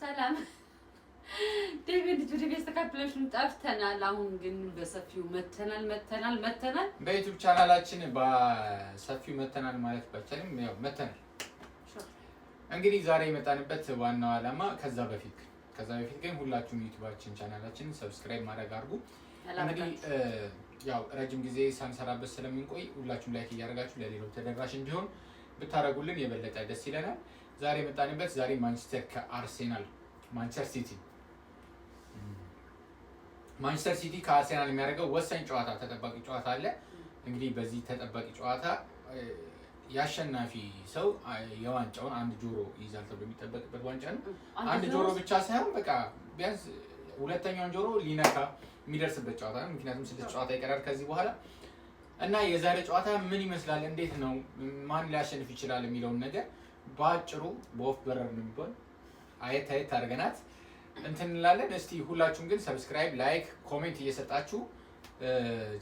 ሰላም ዴቪድ ቱዲ ቤስት ጠፍተናል። አሁን ግን በሰፊው መተናል መተናል መተናል። በ YouTube ቻናላችን በሰፊው መተናል ማለት ባይቻልም ያው መተናል። እንግዲህ ዛሬ የመጣንበት ዋናው ዓላማ ከዛ በፊት ግን ሁላችሁም YouTube ኣችን ቻናላችንን subscribe ማድረግ አድርጉ። እንግዲህ ያው ረጅም ጊዜ ሳንሰራበት ስለምንቆይ ሁላችሁም like እያደረጋችሁ ለሌሎች ተደራሽ እንዲሆን ብታደርጉልን የበለጠ ደስ ይለናል። ዛሬ የመጣንበት ዛሬ ማንቸስተር ከአርሴናል ማንቸስተር ሲቲ ከአርሴናል የሚያደርገው ወሳኝ ጨዋታ፣ ተጠባቂ ጨዋታ አለ። እንግዲህ በዚህ ተጠባቂ ጨዋታ የአሸናፊ ሰው የዋንጫውን አንድ ጆሮ ይይዛል ተብሎ የሚጠበቅበት ዋንጫ ነው። አንድ ጆሮ ብቻ ሳይሆን በቃ ቢያንስ ሁለተኛውን ጆሮ ሊነካ የሚደርስበት ጨዋታ ነው። ምክንያቱም ስድስት ጨዋታ ይቀራል ከዚህ በኋላ። እና የዛሬ ጨዋታ ምን ይመስላል፣ እንዴት ነው፣ ማን ሊያሸንፍ ይችላል የሚለውን ነገር በአጭሩ በወፍ በረር ነው የሚባል አየት አየት አድርገናት እንትን እንላለን። እስቲ ሁላችሁም ግን subscribe፣ like፣ comment እየሰጣችሁ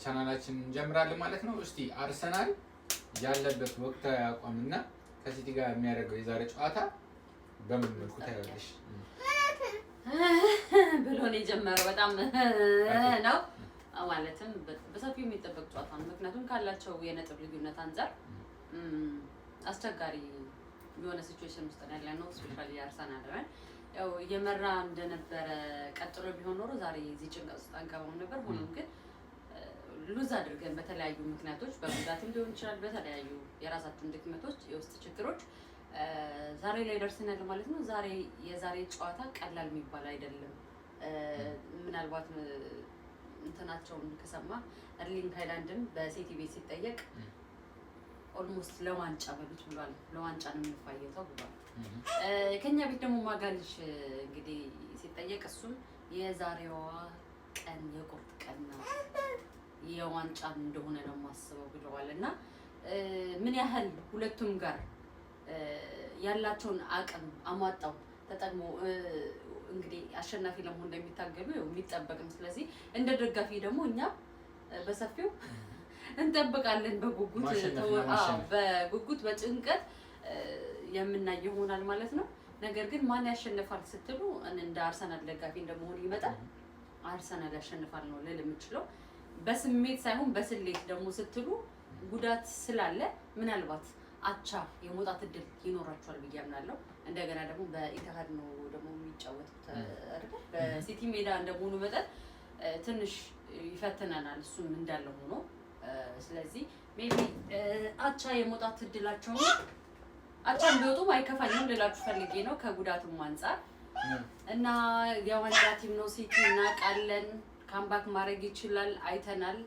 ቻናላችን እንጀምራለን ማለት ነው። እስቲ አርሰናል ያለበት ወቅታዊ አቋምና ከሲቲ ጋር የሚያደርገው የዛሬ ጨዋታ በምን መልኩ ታያለሽ? ብሎ ነው የጀመረው። በጣም ነው ማለትም በሰፊው የሚጠበቅ ጨዋታ ነው። ምክንያቱም ካላቸው የነጥብ ልዩነት አንጻር አስቸጋሪ የሆነ situation ውስጥ ነው ያለ ነው። Especially አርሰናል ያው እየመራ እንደነበረ ቀጥሎ ቢሆን ኖሮ ዛሬ እዚህ ጭንቀት ውስጥ አንገባም ነበር። ሆኖም ግን lose አድርገን በተለያዩ ምክንያቶች፣ በጉዳትም ሊሆን ይችላል፣ በተለያዩ የራሳችን ድክመቶች፣ የውስጥ ችግሮች ዛሬ ላይ ደርሰናል ማለት ነው። ዛሬ የዛሬ ጨዋታ ቀላል የሚባል አይደለም። ምናልባት እንትናቸውን ከሰማ ኤርሊንግ ሃላንድም በሲቲ ቤት ሲጠየቅ almost ለዋንጫ በሉት ብሏል። ለዋንጫ ነው የምንፋየተው ብሏል። ከኛ ቤት ደግሞ ማጋልሽ እንግዲህ ሲጠየቅ እሱም የዛሬዋ ቀን የቁርጥ ቀን ነው፣ የዋንጫ እንደሆነ ነው የማስበው ብለዋል። እና ምን ያህል ሁለቱም ጋር ያላቸውን አቅም አሟጣው ተጠቅሞ እንግዲህ አሸናፊ ለመሆን እንደሚታገሉ የሚጠበቅ ነው። ስለዚህ እንደ ደጋፊ ደግሞ እኛ በሰፊው እንጠብቃለን፣ በጉጉት በጭንቀት የምናይ ይሆናል ማለት ነው። ነገር ግን ማን ያሸንፋል ስትሉ እንደ አርሰናል ደጋፊ እንደመሆን ይመጣል አርሰናል ያሸንፋል ነው ልል የምችለው። በስሜት ሳይሆን በስሌት ደግሞ ስትሉ ጉዳት ስላለ ምናልባት አቻ የመውጣት እድል ይኖራቸዋል ብዬ አምናለሁ። እንደገና ደግሞ በኢትሃድ ነው ደግሞ የሚጫወቱት አይደል? በሲቲ ሜዳ እንደመሆኑ መጠን ትንሽ ይፈትነናል። እሱም እንዳለ ሆኖ ስለዚህ maybe አቻ የመውጣት እድላቸው፣ አቻ ቢወጡም አይከፋኝም ልላችሁ ፈልጌ ነው ከጉዳቱም አንጻር። እና የዋንጫ team ነው ሲቲ፣ እናውቃለን። Comeback ማድረግ ይችላል፣ አይተናል።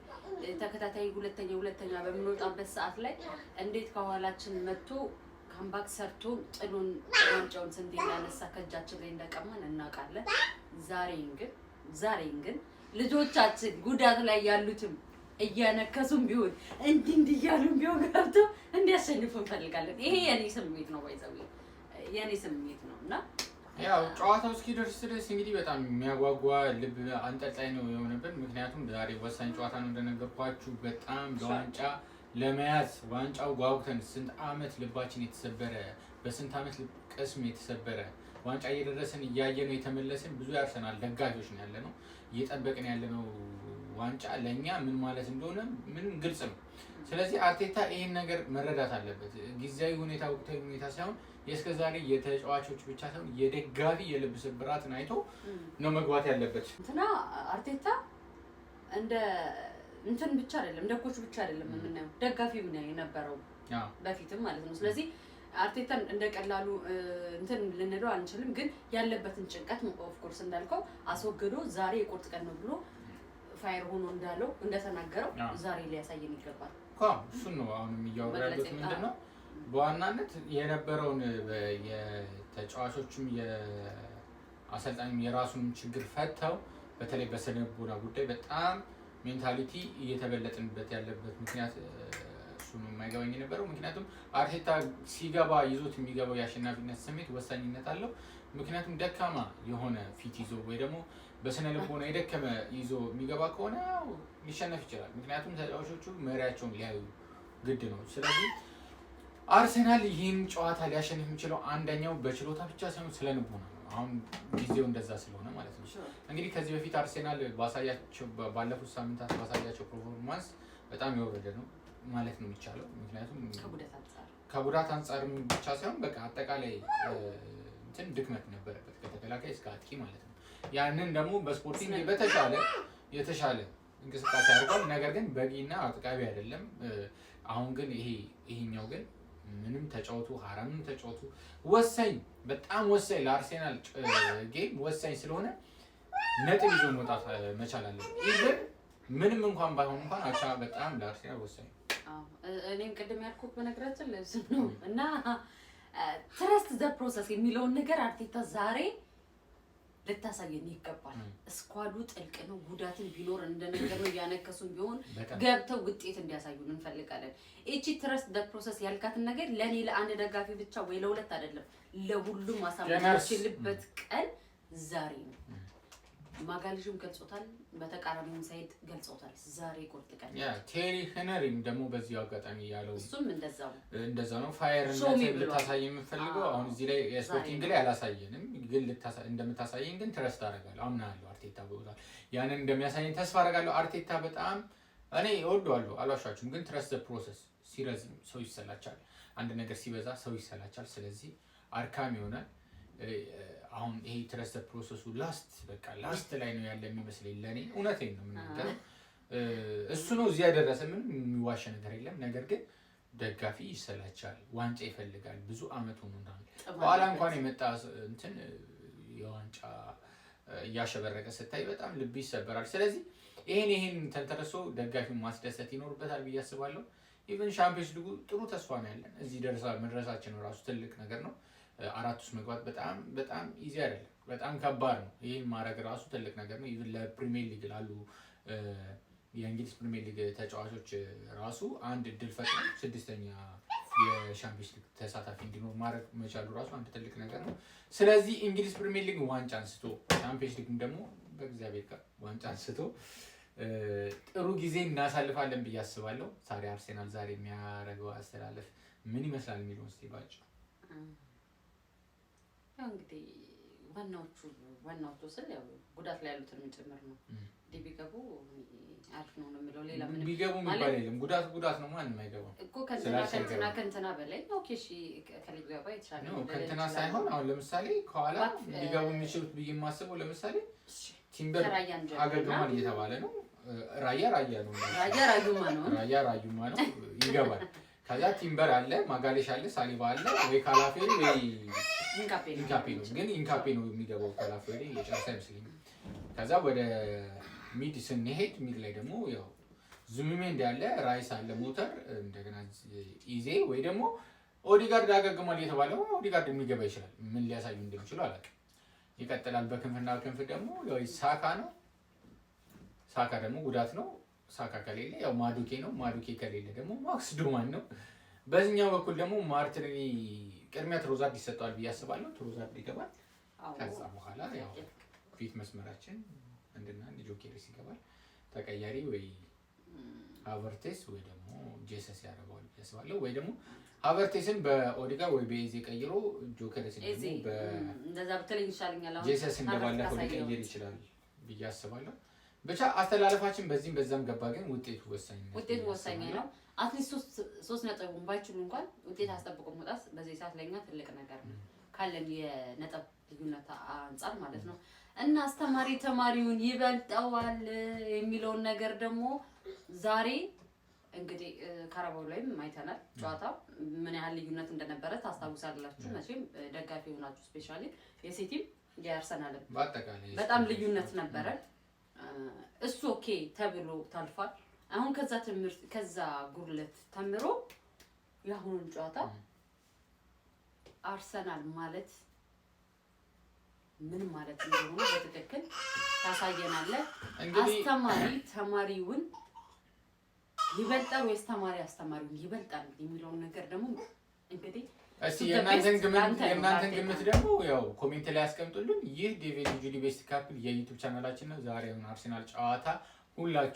ተከታታይ ሁለተኛ ሁለተኛ በምንወጣበት ሰዓት ላይ እንዴት ከኋላችን መጥቶ comeback ሰርቶ ጥሉን ዋንጫውን ስንቴ እንዳነሳ፣ ከእጃችን ላይ እንደቀማን እናውቃለን። ዛሬን ግን ልጆቻችን ጉዳት ላይ ያሉትም እያነከሱም ቢሆን እንዲህ እንዲህ እያሉም ቢሆን ገብተው እንዲያሸንፉ እንፈልጋለን። ይሄ የኔ ስሜት ነው፣ by the way የኔ ስሜት ነው እና ያው ጨዋታው እስኪደርስ ድረስ እንግዲህ በጣም የሚያጓጓ፣ ልብ አንጠልጣይ ነው የሆነብን። ምክንያቱም ዛሬ ወሳኝ ጨዋታ ነው እንደነገርኳችሁ። በጣም ለዋንጫ ለመያዝ ዋንጫው ጓጉተን፣ ስንት ዓመት ልባችን የተሰበረ፣ በስንት ዓመት ቅስም የተሰበረ ዋንጫ እየደረስን እያየ ነው የተመለስን ብዙ ያርሰናል ደጋፊዎች ነው ያለ ነው። እየጠበቅን ያለ ነው ዋንጫ ለእኛ ምን ማለት እንደሆነ ምንም ግልጽ ነው። ስለዚህ አርቴታ ይህን ነገር መረዳት አለበት። ጊዜያዊ ሁኔታ፣ ወቅታዊ ሁኔታ ሳይሆን የእስከ ዛሬ የተጫዋቾች ብቻ ሳይሆን የደጋፊ የልብ ስብራትን አይቶ ነው መግባት ያለበት። እንትና አርቴታ እንደ እንትን ብቻ አይደለም፣ እንደ coach ብቻ አይደለም የምናየው፣ ደጋፊም ነው የነበረው በፊትም ማለት ነው። ስለዚህ አርቴታን እንደ ቀላሉ እንትን ልንለው አንችልም፣ ግን ያለበትን ጭንቀት of course እንዳልከው አስወግዶ ዛሬ የቁርጥ ቀን ነው ብሎ fire ሆኖ እንዳለው፣ እንደተናገረው ዛሬ ሊያሳየን ይገባል። እሱን ነው አሁንም እያወራ ያሉት። ምንድን ነው በዋናነት የነበረውን የተጫዋቾችም የአሰልጣኝም የራሱን ችግር ፈተው በተለይ በስነ ልቦና ጉዳይ በጣም mentality እየተበለጥንበት ያለበት ምክንያት እሱ ነው የማይገባኝ የነበረው። ምክንያቱም አርቴታ ሲገባ ይዞት የሚገባው የአሸናፊነት ስሜት ወሳኝነት አለው። ምክንያቱም ደካማ የሆነ ፊት ይዞ ወይ ደግሞ በስነ ልቦና የደከመ ይዞ የሚገባ ከሆነ ሊሸነፍ ይችላል። ምክንያቱም ተጫዋቾቹ መሪያቸውን ሊያዩ ግድ ነው። ስለዚህ አርሴናል ይህን ጨዋታ ሊያሸንፍ የሚችለው አንደኛው በችሎታ ብቻ ሳይሆን ስነ ልቦና ነው። አሁን ጊዜው እንደዛ ስለሆነ ማለት ነው። እንግዲህ ከዚህ በፊት አርሴናል ባሳያቸው፣ ባለፉት ሳምንታት ባሳያቸው performance በጣም የወረደ ነው ማለት ነው የሚቻለው። ምክንያቱም ከጉዳት አንጻርም ብቻ ሳይሆን በቃ አጠቃላይ እንትን ድክመት ነበረበት ከተከላካይ እስከ አጥቂ ማለት ነው። ያንን ደግሞ በስፖርቲንግ በተሻለ የተሻለ እንቅስቃሴ አድርጓል። ነገር ግን በቂና አጥቃቢ አይደለም። አሁን ግን ይሄኛው ግን ምንም ተጫወቱ ሀራምም ተጫወቱ ወሳኝ፣ በጣም ወሳኝ ለአርሴናል game ወሳኝ ስለሆነ ነጥብ ይዞ መውጣት መቻል አለበት። Even ምንም እንኳን ባይሆን እንኳን አቻ በጣም ለአርሴናል ወሳኝ ነው። እኔም ቅድም ያልኩት በነገራችን ላይ እሱ ነው እና trust the process የሚለውን ነገር አርቴታ ዛሬ ልታሳየን ይገባል። Squad ኡ ጥልቅ ነው። ጉዳትን ቢኖር እንደነገር ነው እያነከሱን ቢሆን ገብተው ውጤት እንዲያሳዩን እንፈልጋለን። ይቺ trust the process ያልካትን ነገር ለእኔ ለአንድ ደጋፊ ብቻ ወይ ለሁለት አይደለም፣ ለሁሉም ማሳመን የምችልበት ቀን ዛሬ ነው። ማጋልዥም ገልጾታል፣ በተቃራኒውም side ገልጾታል። ዛሬ ቁርጥ ቀን። ቴሪ ሄነሪም ደግሞ በዚሁ አጋጣሚ ያለው እሱም እንደዛው እንደዛ ነው። Fire ነት ልታሳይ የምፈልገው አሁን እዚህ ላይ የስፖርቲንግ ላይ አላሳየንም፣ ግን እንደምታሳየን ግን trust አደርጋለሁ፣ አምናለሁ። አርቴታ ብሎታል። ያንን እንደሚያሳየን ተስፋ አደርጋለሁ። አርቴታ በጣም እኔ እወደዋለሁ፣ አልዋሻችሁም። ግን trust process ሲረዝም ሰው ይሰላቻል። አንድ ነገር ሲበዛ ሰው ይሰላቻል። ስለዚህ አድካሚ ይሆናል። አሁን ይሄ trust process ኡ last በቃ last ላይ ነው ያለ የሚመስለኝ ለእኔ። እውነቴን ነው የምናገረው። እሱ ነው እዚህ ያደረሰ፣ ምንም የሚዋሸ ነገር የለም። ነገር ግን ደጋፊ ይሰላቻል፣ ዋንጫ ይፈልጋል። ብዙ አመት ሆኖናል። በኋላ እንኳን የመጣ እንትን የዋንጫ እያሸበረቀ ስታይ በጣም ልብ ይሰበራል። ስለዚህ ይሄን ተንተርሶ ደጋፊውን ማስደሰት ይኖርበታል ብዬ አስባለሁ። Even ሻምፒዮንስ ሊጉ ጥሩ ተስፋ ነው ያለን። እዚህ መድረሳችን ራሱ ትልቅ ነገር ነው። አራት ውስጥ መግባት በጣም በጣም easy አይደለም፣ በጣም ከባድ ነው። ይህን ማድረግ ራሱ ትልቅ ነገር ነው። Even ለፕሪሚየር ሊግ ላሉ የእንግሊዝ ፕሪሚየር ሊግ ተጫዋቾች ራሱ አንድ እድል ፈጥሮ ስድስተኛ የሻምፒዮንስ ሊግ ተሳታፊ እንዲኖር ማድረግ መቻሉ ራሱ አንድ ትልቅ ነገር ነው። ስለዚህ እንግሊዝ ፕሪሚየር ሊግ ዋንጫ አንስቶ ሻምፒዮንስ ሊግም ደግሞ በእግዚአብሔር ጋር ዋንጫ አንስቶ ጥሩ ጊዜ እናሳልፋለን ብዬ አስባለሁ። ዛሬ አርሴናል ዛሬ የሚያደርገው አስተላለፍ ምን ይመስላል የሚለውን እስኪ ባጭሩ። ያው እንግዲህ ዋናዎቹ ዋናዎቹ ስል ያው ጉዳት ላይ ያሉትን ጭምር ነው። እንዲህ ቢገቡ አሪፍ ነው ነው የምለው። ሌላ ምንም ቢገቡ የሚባል የለም። ጉዳት ጉዳት ነው፣ ማንም አይገባም እኮ ከእንትና ከእንትና ከእንትና በላይ okay፣ እሺ ከልጅ ቢገባ የተሻለ ነው። ከእንትና ሳይሆን አሁን ለምሳሌ ከኋላ ሊገቡ የሚችሉት ብዬ የማስበው ለምሳሌ ቲምበር አገግሟል እየተባለ ነው። ራያ ራያ ነው፣ ራያ ራዩማ ነው፣ ራያ ራዩማ ነው፣ ይገባል። ከዛ ቲምበር አለ፣ ማጋሌሽ አለ፣ ሳሊባ አለ፣ ወይ ካላፌሪ ወይ ኢንካፔ ነው። ግን ኢንካፔ ነው የሚገባው፣ ካላፌሪ የጨረሰ አይመስለኝም። ከዛ ወደ mid ስንሄድ mid ላይ ደግሞ ያው ዙቢሜንዲ አለ፣ ራይስ አለ፣ ሞተር እንደገና ኢዜ ወይ ደግሞ ኦዲጋርድ አገግሟል እየተባለ ኦዲጋርድ የሚገባ ይችላል። ምን ሊያሳዩ እንደሚችሉ አላውቅም። ይቀጥላል። በክንፍና በክንፍ ደግሞ ያው ሳካ ነው። ሳካ ደግሞ ጉዳት ነው። ሳካ ከሌለ ያው ማዱኬ ነው። ማዱኬ ከሌለ ደግሞ ማክስ ዶማን ነው። በዚህኛው በኩል ደግሞ ማርቲኔሊ ቅድሚያ ትሮዛርድ ይሰጠዋል ብዬ አስባለሁ። ትሮዛርድ ይገባል። ከዛ በኋላ ያው ፊት መስመራችን አንድና አንድ ጆኬሬስ ይገባል። ተቀያሪ ወይ ሀቨርቴስ ወይ ደግሞ ጄሰስ ያደርገዋል ብዬ አስባለሁ። ወይ ደግሞ ሀቨርቴስን በኦዲጋር ወይ በኤዜ ቀይሮ ጆኬሬስን ደግሞ በጄሰስ እንደባለፈው ሊቀይር ይችላል ብዬ አስባለሁ። ብቻ አስተላለፋችን በዚህም በዛም ገባ፣ ግን ውጤቱ ወሳኝ ነው። ውጤቱ ወሳኝ ነው። At least 3 ነጥቡን ባይችሉ እንኳን ውጤት አስጠብቆ መውጣት በዚህ ሰዓት ለኛ ትልቅ ነገር ነው ካለን የነጥብ ልዩነት አንጻር ማለት ነው። እና አስተማሪ ተማሪውን ይበልጠዋል የሚለውን ነገር ደግሞ ዛሬ እንግዲህ ካራባው ላይም አይተናል። ጨዋታው ምን ያህል ልዩነት እንደነበረ ታስታውሳላችሁ መቼም ደጋፊ ሆናችሁ፣ specially የሲቲም የአርሰናልም በጣም ልዩነት ነበረ። እሱ okay ተብሎ ታልፏል። አሁን ከዛ ትምህርት ከዛ ጉድለት ተምሮ የአሁኑን ጨዋታ አርሰናል ማለት ምን ማለት እንደሆነ በትክክል ታሳየናለህ። አስተማሪ ተማሪውን ይበልጣል ወይስ ተማሪ አስተማሪውን ይበልጣል የሚለውን ነገር ደግሞ እንግዲህ እስቲ የእናንተን ግምት ደግሞ ያው comment ላይ ያስቀምጡልን። ይህ ዴቪድ ጁሊ best couple የ YouTube ቻናላችን ነው። ዛሬውን አርሰናል ጨዋታ ሁላችሁ